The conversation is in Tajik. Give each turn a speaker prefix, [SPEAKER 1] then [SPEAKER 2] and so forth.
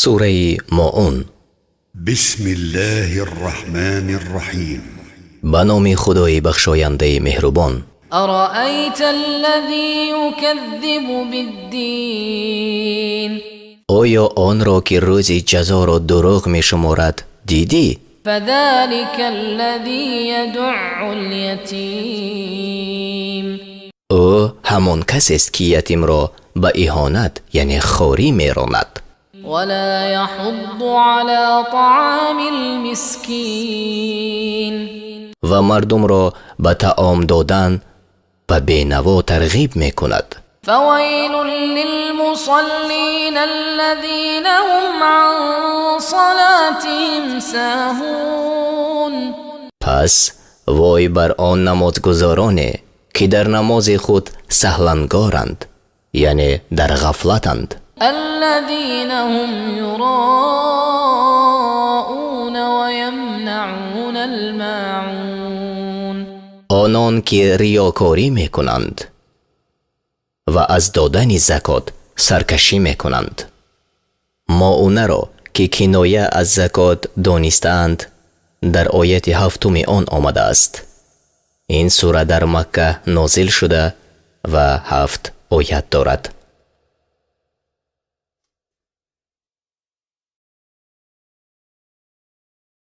[SPEAKER 1] Сураи Моун.
[SPEAKER 2] بسم الله الرحمن الرحيم.
[SPEAKER 1] Ба номи Худои бахшояндаи меҳрубон.
[SPEAKER 3] أرأيت الذي يكذب بالدين؟
[SPEAKER 1] Оё онро, ки рӯзи ҷазоро дурӯғ мешуморад, дидӣ?
[SPEAKER 3] فذلك الذي يدع اليتيم.
[SPEAKER 1] Ӯ ҳамон касест, ки ятимро ба иҳонат, яъне хорӣ меронад.
[SPEAKER 3] ولا يحض على طعام المسكين.
[SPEAKER 1] Ва мардумро ба таом додан ба бенаво тарғиб мекунад.
[SPEAKER 3] فويل للمصلين الذين هم عن صلاتهم ساهون.
[SPEAKER 1] Пас вой бар он намозгузороне, ки дар намози худ саҳлангоранд, яъне дар ғафлатанд.
[SPEAKER 3] الذين هم يراءون ويمنعون الماعون.
[SPEAKER 1] Онон ки риёкорӣ мекунанд ва аз додани закот саркашӣ мекунанд. Моунаро, ки киноя аз закот донистаанд, дар ояти ҳафтуми он омадааст. Ин сура дар Макка нозил шуда ва ҳафт оят дорад.